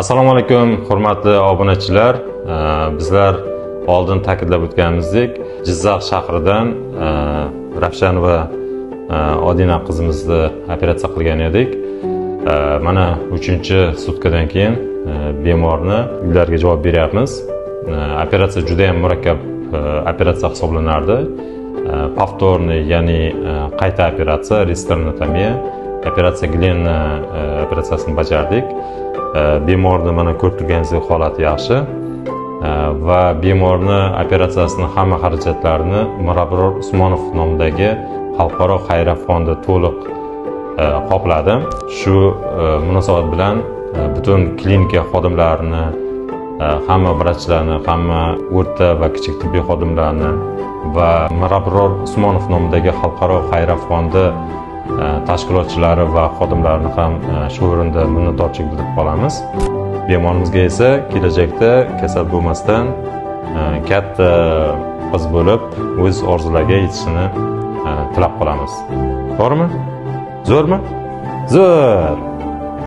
Assalomu alaykum, hurmatli obunachilar. Bizlar oldin ta'kidlab o'tganimizdek, Jizzax shahridan Ravshanova Odina qizimizni operatsiya qilgan edik. Mana 3-sutkadan keyin bemorni uylariga javob beryapmiz. Operatsiya juda ham murakkab operatsiya hisoblanardi. Повторный, ya'ni qayta operatsiya, resternotomiya, operatsiya Glenna operatsiyasini bajardik. Bemorni mana ko'rib turganingizdek holati yaxshi. Va bemorni operatsiyasini hamma xarajatlarini Mirabror Usmonov nomidagi xalqaro xayriya fondi to'liq qopladi. Shu munosabat bilan butun klinika xodimlarini, hamma vrachlarni, hamma o'rta va kichik tibbiy xodimlarni va Mirabror Usmonov nomidagi xalqaro xayriya fondi tashkilotchilari va xodimlarini ham shu o'rinda minnatdorchilik bildirib qolamiz. Bemorimizga esa kelajakda kasal bo'lmasdan katta qiz bo'lib o'z orzulariga yetishini tilab qolamiz. To'g'rimi? Zo'rmi? Zo'r!